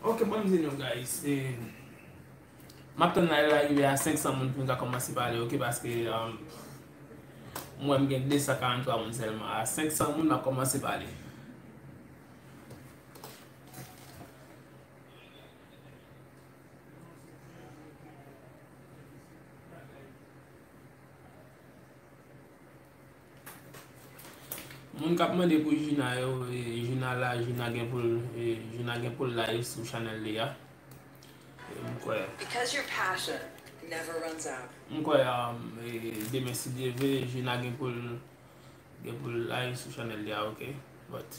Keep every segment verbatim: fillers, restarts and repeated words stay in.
Ok, ban m di nou, guys. E, m ap tann live la rive a senk san moun pou n ka kòmanse pale, ok? Paske, um, m wè m gen de san karant twa moun sèlman. A senk san moun, n ap kòmanse pale. Moun k ap mande pou Jina yo, e, Jina la, Jina gen pou l, e, Jina gen pou l live sou chanèl li a. E, m kwè. Because your passion never runs out. M kwè, um, e, demen si Dye vle, Jina gen pou l, gen pou l live sou chanèl li a, ok? But,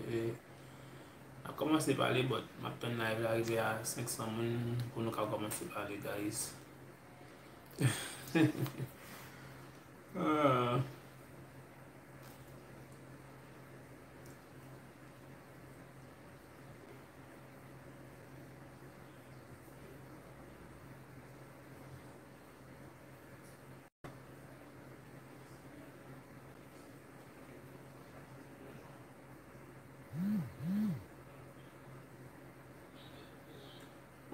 e, n ap kòmanse pale, but m ap tann live la rive a senk san moun pou nou ka kòmanse pale, guys. Ah.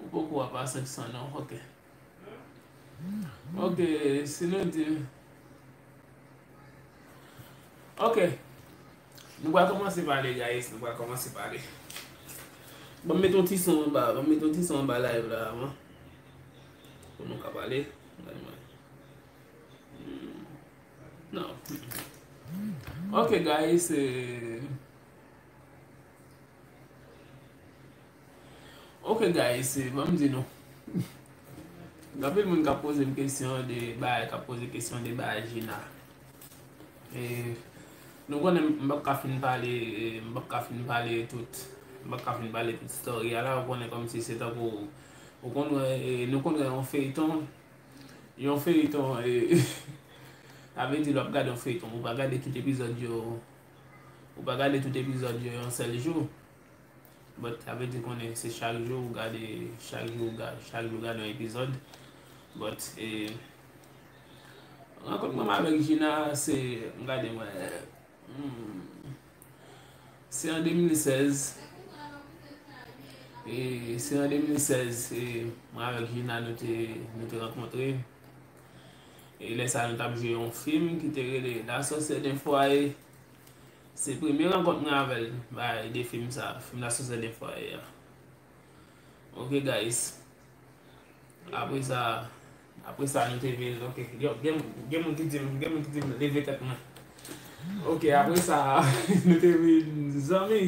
Ou poko ap a senk san non, ok. Ok, si nou di. Ok. Nou pral kòmanse pale, guys. Nou pral kòmanse pale. Ban m met yon ti son anba. Ban m met yon ti son anba live la avan. Pou nou ka pale. Gade mwen. Hmm. Non. Ok, guys. Eh, Ok, guys, eh, ban m di nou. Gen anpil moun k ap poze m kesyon de bagay, k ap poze kesyon de bagay Jina. E nou konnen m p ap ka fin pale, eh, m p ap ka fin pale tout, m p ap ka fin pale tout story a la, ou konnen kòmsi se tankou, ou konn wè, eh, nou konn wè yon feyton, yon feyton, eh, sa vle di lè w ap gade yon feyton, ou pa gade tout epizòd yo, ou pa gade tout epizòd yo yon sèl jou. But, sa vle di konnen se chak jou ou gade, chak jou ou ga-, chak jou ou gade yon epizòd. But, e, rankont mwen avèk Jina, se, m gade mwen, hmm, se an de mil sèz. E, se an de mil sèz, e, mwen avèk Jina, nou te, nou te rankontre. E lè sa a, nou t ap jwe yon fim ki te rele La Sorcière d'un foyer. Se premye rankont mwen avè l, bay, de fim sa, fim La Sorcière d'un foyer a. Ok, guys. Apre sa, apre sa, nou te vin, ok. Gen, gen, gen moun ki di m, gen moun ki di m, leve tèt mwen. Ok, apre sa, nou te vin zanmi.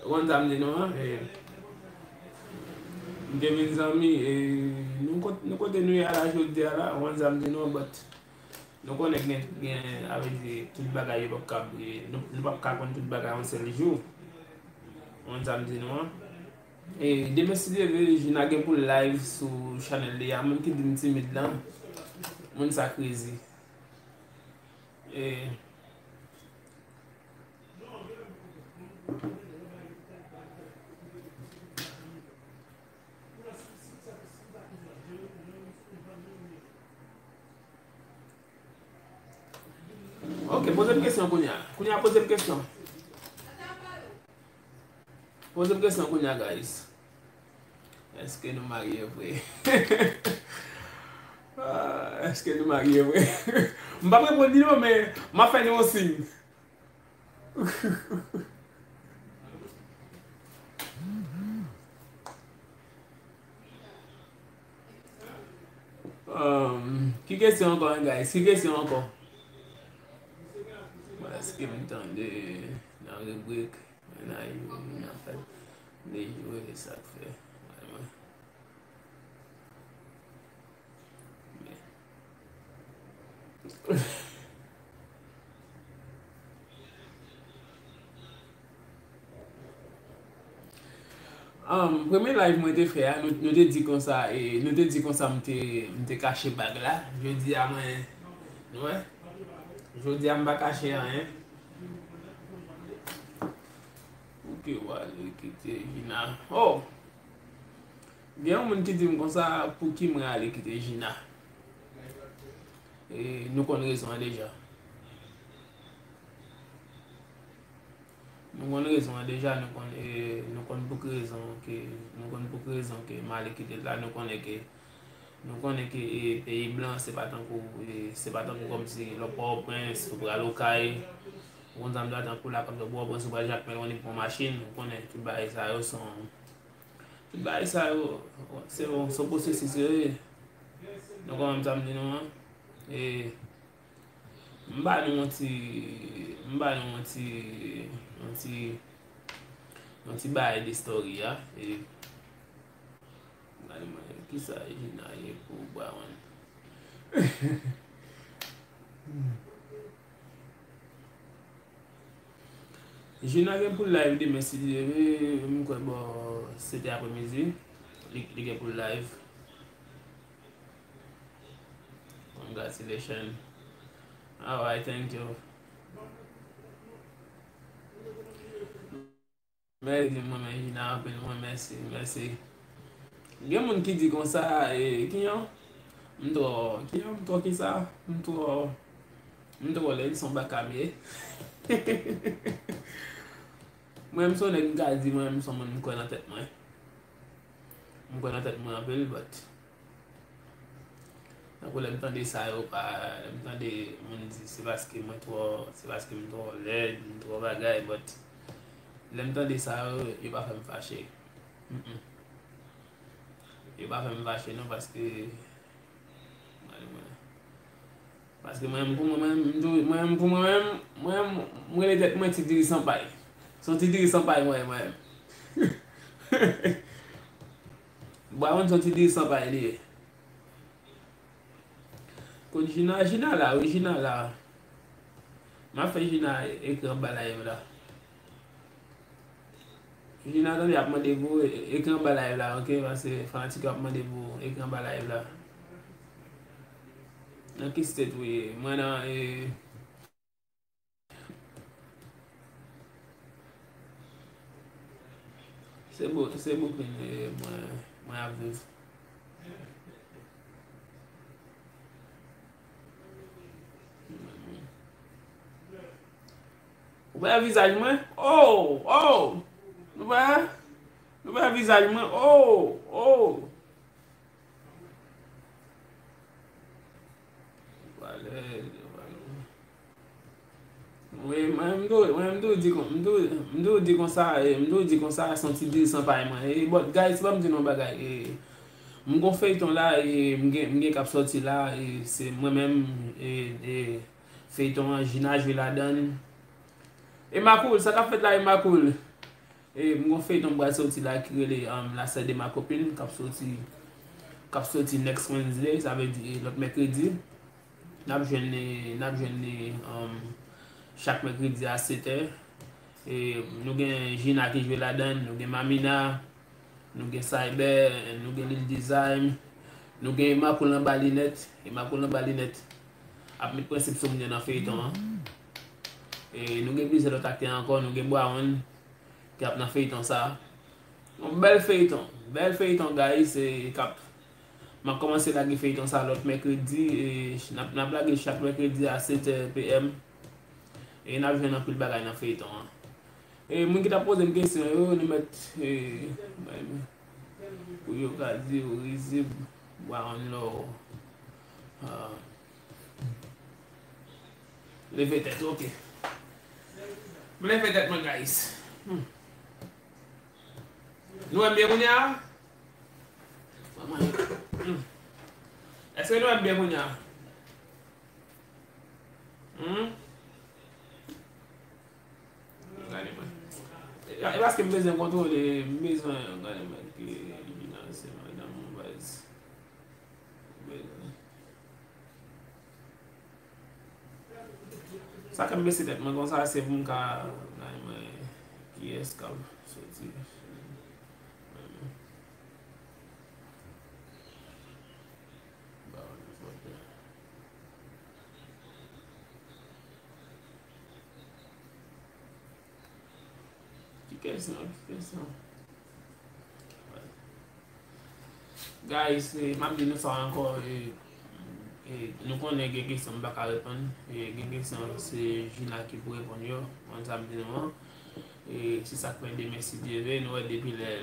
Ou konn sa m di nou an? E, nou te vin zanmi, e, nou kot-, nou kote nou ye a la jodi a la, ou konn sa m di nou an, but nou konnen gen, gen, avèk di, tout bagay yo p ap ka, e, nou, nou p ap ka konn tout bagay yon sèl jou. Ou konn sa m di nou an? E, demen si Dye vle, Jina gen pou l live sou chanèl li a, moun ki di m timid lan, moun sa crazy. E, Ok, poze m kesyon kounye a. Kounye a, poze m kesyon. Poze m kesyon kounye a, guys. Èske nou marye vre? Ah, èske nou marye vre? M p ap reponn li non, men m ap fè nou yon siy. Um, ki kesyon ankò, hein, guys? Ki kesyon ankò? Bon, èske m tande nan ribrik Mennaj ou vin nan fèt de jwe, e sa k fè. Mwen, mwen. Um, premye live mwen te fè a, nou, nou te di konsa, e, nou te di konsa m te, m te kache bag la. Jodi a mwen, nou wè? Jodi a m pa kache anyen. Pou ki w ale kite Jina? Oh! Gen yon moun ki di m konsa, pou ki mwen ale kite Jina? E, nou konn rezon an deja. Nou konn rezon an deja, nou konn, e, nou konn pou ki rezon ke, nou konn pou ki rezon ke m ale kite l la, nou konnen ke, nou konnen ke, e, peyi blan, se pa tankou, e, se pa tankou kòmsi lè w Pòtoprens, ou pral Okay, ou konn sa m di a, tankou la, kòmsi lè w Pòtoprens, ou pral Jakmèl, ou annik pran machin, ou konnen tout bagay sa yo se yon, tout bagay sa yo, se yon, se yon pwosesis yo ye. Nou konprann sa m di nou an? E, M ba nou yon ti, m ba nou yon ti, yon ti, yon ti bagay de story a. E, gade mwen, kisa Jina ye pou Brown? Jina gen pou live demen, si Dye vle, m kwè bò sèt è aprèmidi, li, li gen pou live. Congratulations. Alright, thank you. Mèsi, mwen, mèsi, Jina, anpil, mwen, mèsi, mèsi. Gen moun ki di konsa, e, kijan? M twò, kijan? M twò kisa? M twò, m twò lèd, se yon baka m ye. Mwen, m se yon nèg, m ka di, mwen, m se yon moun, m kwè nan tèt mwen. M kwè nan tèt mwen anpil, but tankou lè m tande sa yo, pa, lè m tande moun di se paske mwen twò, se paske m twò lèd, m twò bagay, but lè m tande sa yo, yo pa fè m fache. Mm-mm. Yo pa fè m fache non, paske, gade mwen. Paske mwen menm, pou mwen menm, m tou, mwen menm, pou mwen menm, mwen menm, m rele tèt mwen Ti Diri San Pay. Se yon Ti Diri San Pay mwen ye, mwen menm. Brown se yon Ti Diri San Pay li ye. Kot Jina? Jina la, wi, Jina la. M ap fè Jina ekri anba live la. Jina, tande, ap mande pou e-, ekri anba live la, ok? Paske fanatik yo ap mande pou ekri anba live la. Nan ki state ou ye? Mwen nan, e, se Bou-, se Brooklyn, e, mwen, mwen ap viv. Ou pa wè vizaj mwen? Oh, oh! Nou pa, nou pa wè vizaj mwen? Oh, oh! Valè, valè. Wi, mwen, m tou, mwen, m tou di kon, m tou, m tou di konsa, e, m tou di konsa, se yon Ti Diri San Pay mwen. E, but, guys, ban m di nou yon bagay, e, m gon feyton la, e, m gen, m gen k ap sòti la, e, se mwen menm, e, e, feyton an, Jina jwe ladan l. Emma Cool, sa k ap fèt la, Emma Cool? E, m gon feyton m pral sòti la ki rele, um, La Sœur de ma copine, k ap sòti, k ap sòti next Wednesday, sa vle di lòt mèkredi. N ap jwenn li, n ap jwenn li, um, chak mèkredi a sèt è. E, nou gen Jina ki jwe ladan l, nou gen Mamina, nou gen Cyber, nou gen Lil Design, nou gen Emma Cool anba linèt, Emma Cool anba linèt ap met prensip sou moun yo nan feyton an. E, nou gen plizyè lòt aktè ankò, nou gen Brown, ki ap nan feyton sa. Yon bèl feyton, bèl feyton, guys, e k ap, m ap kòmanse lage feyton sa lòt mèkredi, e n ap, n ap lage chak mèkredi a sèt è p m. E n ap jwenn anpil bagay nan feyton an. E moun ki t ap poze m kesyon yo, nou mèt, e, pou yo ka di yo rizib, bwa yon lò. Ah. Leve tèt, ok. M leve tèt mwen, guys. Hmm. Nou wè m byen kounye a? Hmm. Èske nou wè m byen kounye a? Hmm? Gade mwen. E, e paske m bezwen kontwole, m bezwen, gade mwen, ki, ki nan se madanm mwen, baz. Sa k ap bese tèt mwen konsa, se pou m ka, gade mwen, kiyès k ap soti. Ki kesyon, ki kesyon? Guys, e, m ap di nou sa ankò, e, e, nou konnen gen kesyon m pa ka reponn, e, gen kesyon se Jina ki pou reponn yo, konn sa m di nou an. E se sa k fè demen, si Dye vle, nou wè depi lè,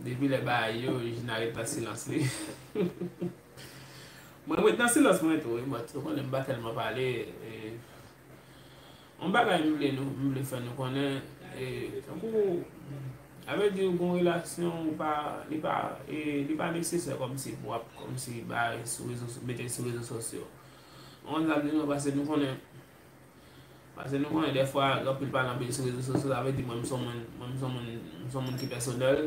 depi lè bagay yo, Jina ret nan silans li. Mwen ret nan silans mwen tou, wi, but ou konnen m pa tèlman pale. E, yon bagay m vle nou, m vle fè nou konnen, e, tankou, sa vle di ou gon relasyon, ou pa, li pa, e, li pa nesesè kòmsi pou w ap, kòmsi bay sou rezo, mete sou rezo sosyo. Ou konn sa m di nou, paske nou konnen, paske nou konnen dèfwa, gen anpil pale anpil sou rezo sosyo, sa vle di mwen, m se yon moun, mwen, m se yon moun, m se yon moun ki pèsonèl.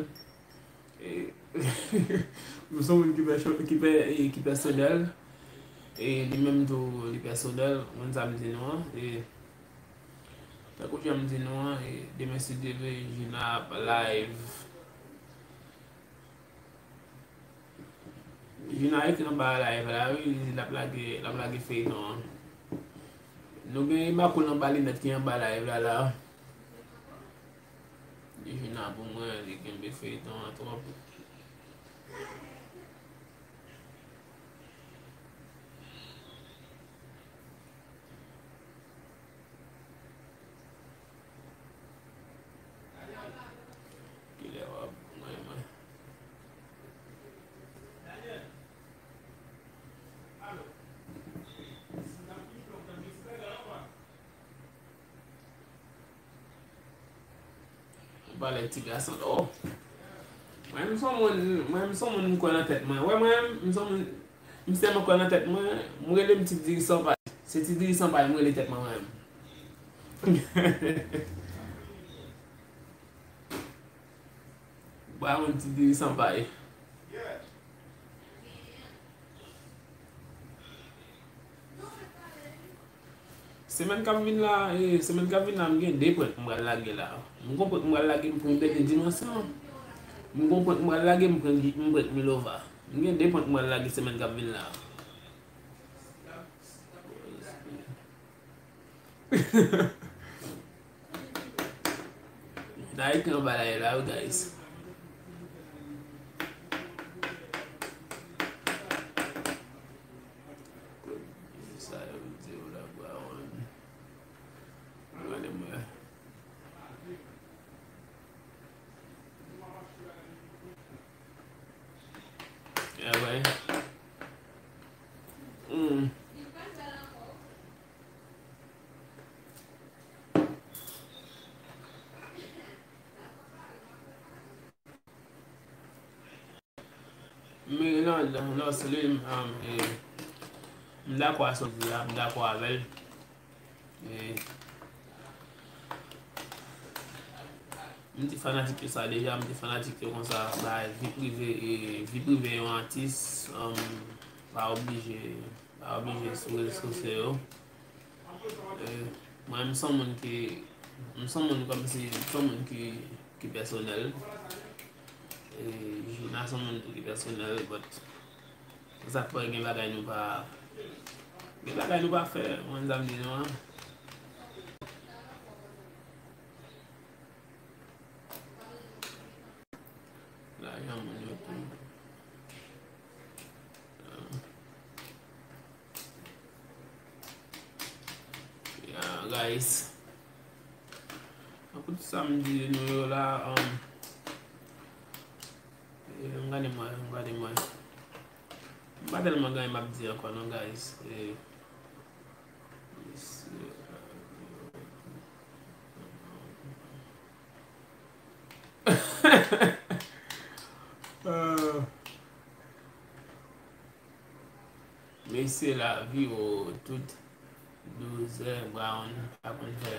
E, m se yon moun ki pèso-, ki pè-, e, ki pèsonèl. E li menm tou, li pèsonèl. Ou konn sa m di nou an. E, tankou jan m di nou an, e, demen si Dye vle, Jina ap live. Jina ekri anba live la, wi, l ap lage, l ap lage feyton an. Nou gen Emakoul anba linèt ki anba live la, la. Jina pou mwen, li kenbe feyton an twòp. Kilè w ap mwen, mwen. Ou pale ti gason. Oh. Mwen, m se yon moun, mwen, m se yon moun m kwè nan tèt mwen. Wè, mwen, m se yon moun, m sèlman kwè nan tèt mwen. M rele m Ti Diri Sanpay. Se Ti Diri Sanpay m rele tèt mwen, mwen. Ba yon Ti Diri Sanpay. Semèn k ap vin la, e, semèn k ap vin la, m gen de prank m pral lage la. M gon prank m pral lage, m prank Bède Dimansyon. M gon prank m pral lage, m prank, m prank Milova. M gen de prank m pral lage semèn k ap vin la. Dayik nan bagay la, wi, guys. Sa yo di w la, bwa, wi. Gade mwen. Yeah, boy. Mm. Mirlande Norcelin, um, e, m dakò a sa w di a, m dakò avè l. E, m te fanatik yo sa deja, m te fanatik yo konsa, bay vi prive, e, vi prive yon atis, um, pa oblije, pa oblije sou rezo sosyo yo. E, mwen, m se yon moun ki, m se yon moun kòmsi, m se yon moun ki, ki pèsonèl. E, Jina se yon moun tou ki pèsonèl, but sa k fè gen bagay nou pa, gen bagay nou pa fè, mwen, sa m di nou an. Lajan moun yo tou. Yeah, guys. Akout sa m di nou yo la, um, e, m gade mwen, m gade mwen. M pa tèlman gen anyen m ap di ankò non, guys. E, Ah. Mesye, lavi o, tout douzè Brown pa konn fè.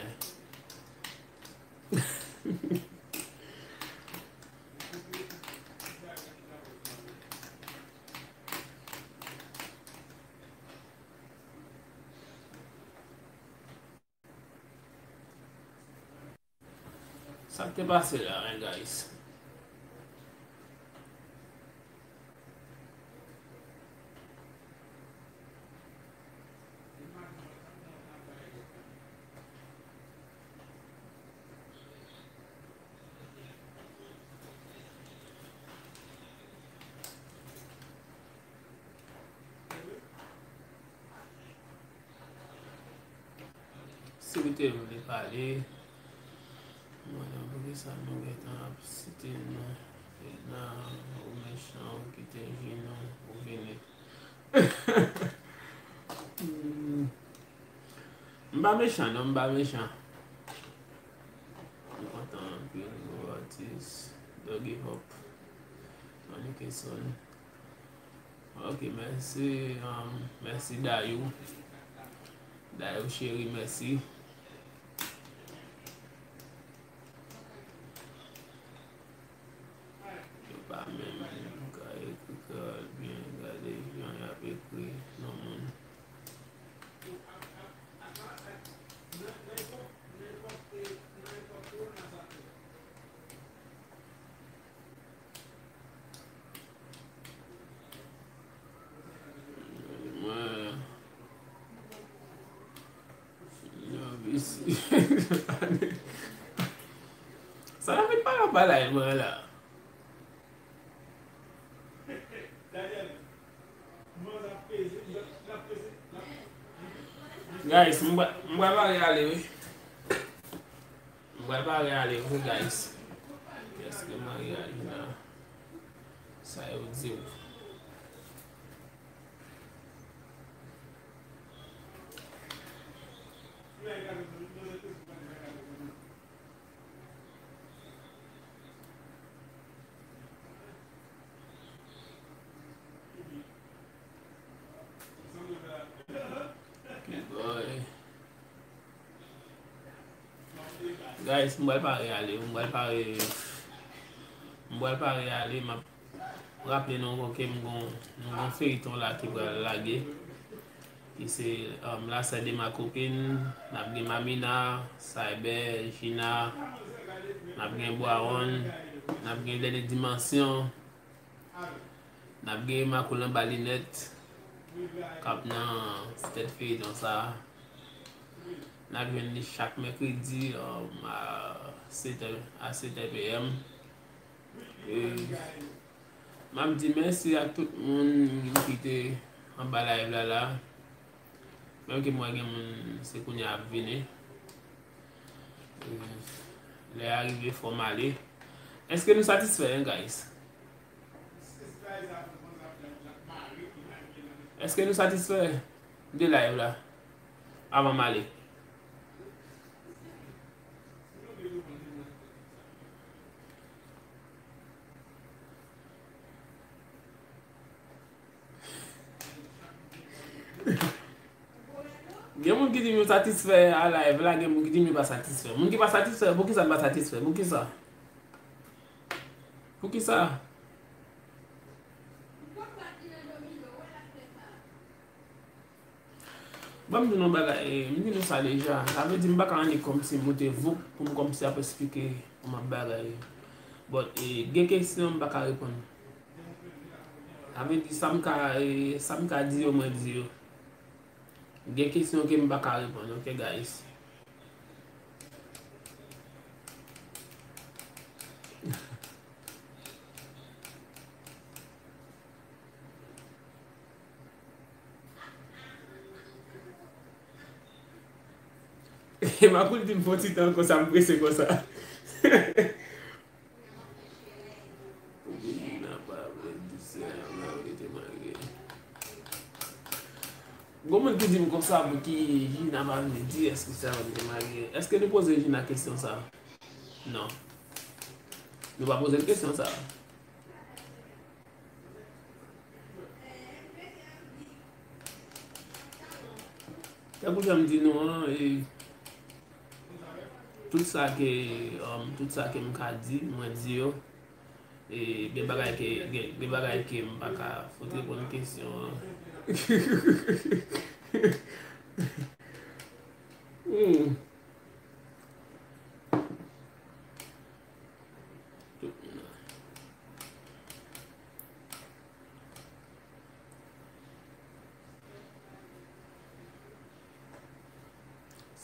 Sa k te pase la, hein, guys? Si w te vle pale, Sa nou gentan ap site non. Jina, ou mechan, ou kite Jina, ou vini. Hmm. M pa mechan non, m pa mechan. M kontan anpil, gwo atis. Don't give up. Monique Son. Ok, mèsi, um, mèsi Dayou. Dayou cheri, mèsi. Yo pa menm ka ekri kreyòl byen, gade jan y ap ekri non moun. Mwen, yo visi. Sa la vin pale anba live mwen la. Guys, m pral, m pral pare ale wi. M pral pare ale wi, guys. Èske maryaj la, sa yo di w? Boy. Guys, m pral pare ale, m pral pare, m pral pare ale, m ap raple nou ankò ke m gon, nou gon feyton la ki pral lage, ki se, um, La Sœur de ma copine, n ap gen Mamina, Cyber, Gina, n ap gen Bwawon, n ap gen Dènye Dimansyon, n ap gen Makout anba linèt k ap nan tèt feyton sa a. N ap jwenn li chak mèkredi, um, a sèt è, a sèt è P M. E, m ap di mèsi ak tout moun ki te anba live la la. Menm ke m wè gen moun se kounye a ap vini. E, lè a rive fò m ale. Èske nou satisfè, hein, guys? Èske nou satisfè de live la? Avan m ale. Gen moun ki di m yo satisfè a live la, gen moun ki di m yo pa satisfè. Moun ki pa satisfè, poukisa n pa satisfè? Poukisa? Poukisa? Ban m di nou yon bagay, e, m di nou sa deja. Sa vle di m pa ka annik kòmsi moute voup pou m kòmsi ap esplike kòman bagay yo. But, e, gen kesyon m pa ka reponn. Sa vle di sa m ka, e, sa m ka di yo, mwen di yo. Gen kesyon ke m pa ka reponn, ok, guys? Makout di m fè yon ti tan konsa, m prese konsa. Pou Gina pa vle di sè Marie te marye. Gon moun ki di m konsa pou ki Gina pa vle di èske sè Marie te marye. Èske nou poze Gina kesyon sa? Non. Nou pa poze l kesyon sa. Tankou jan m di nou an, e, tout sa ke, um, tout sa ke m ka di, mwen di yo. E, gen bagay ke, gen, gen bagay ke m pa ka fout reponn kesyon an. Hmm.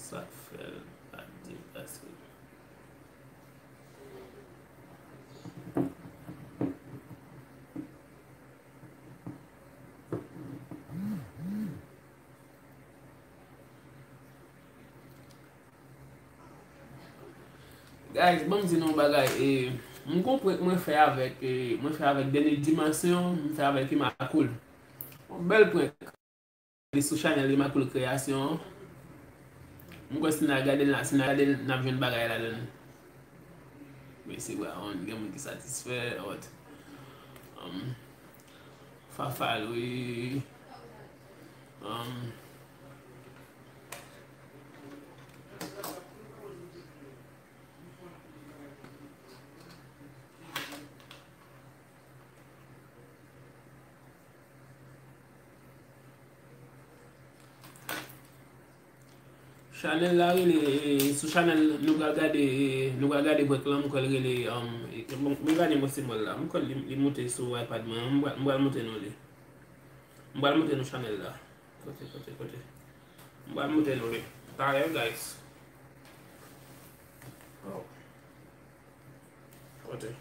Sa k fè l pa t di l paske. Guys, ban m di nou yon bagay. E, m gon prank mwen fè avèk, e, mwen fè avèk Dany Dimension, m fè avèk Imacool. Yon bèl prank. Li sou chanèl Imacool Création. M kwè si n al gade l la, si n al gade l, n ap jwenn bagay ladan l. Mesye Brown, gen moun ki satisfè, what? Um, Fafal, wi. Um, Chanèl la rele, e, sou chanèl nou pral gade, e, nou pral gade prank lan, m kwè l rele, um, e, bon, m gade mwen se mwen la. M kwè li, li moute sou iPad mwen an, m pral, m pral moute nou li. M pral moute nou chanèl la. Kote, kote, kote. M pral moute nou li. Talè, guys. Oh. Kote.